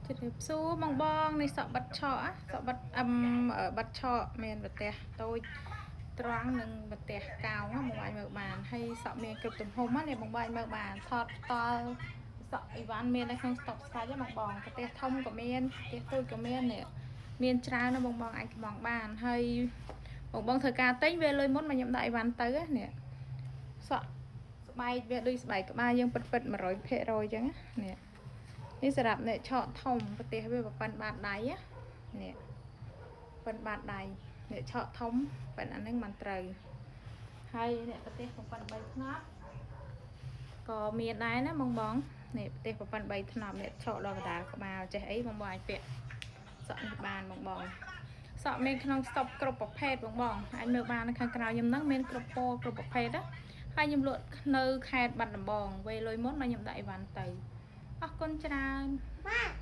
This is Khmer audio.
ជម្រាបសួរបងបងនេះសក់បិទឆក់សក់បិទអឹមបិទឆក់មានប្រទេសតូចត្រង់និងប្រទេសកោងបងអាចមើលបានហើយសក់មានគ្រប់ទំហំណាបងបងអាចមើលបានថតផ្ទាល់សក់អីវ៉ាន់មាននៅក្នុងស្តុកស្រាច់បងបងប្រទេសធំក៏មានប្រទេសតូចក៏មាននេះមានច្រើនណាស់បងបងអាចកំងបានហើយបងបងធ្វើការទិញវាលុយមុនមកខ្ញុំដាក់អីវ៉ាន់ទៅនេះសក់ស្បែកវាដូចស្បែកក្បាលយើងពិតពិត100%អញ្ចឹងនេះ នេះសម្រាប់អ្នកឆក់ធំប្រទេសវាប្រប៉ិនបាតដៃណានេះប៉ិនបាតដៃអ្នកឆក់ធំប៉ិនអាហ្នឹងមិនត្រូវហើយអ្នកប្រទេសប្រប៉ិន3ថ្នាក់ក៏មានដែរណាបងបងនេះប្រទេសប្រប៉ិន3ថ្នាក់អ្នកឆក់ដល់កណ្ដាលក្បាលចេះអីបងបងអាចពាក់សក់នេះបានបងបងសក់មានក្នុងស្តុបគ្រប់ប្រភេទបងបងអាចមើលបាននៅខាងក្រៅខ្ញុំហ្នឹងមានគ្រប់ពណ៌គ្រប់ប្រភេទណាហើយខ្ញុំលក់នៅខេត្តបាត់ដំបងវេលុយមុនមកខ្ញុំដាក់អីវ៉ាន់ទៅអរគុណច្រើន ម៉ាក់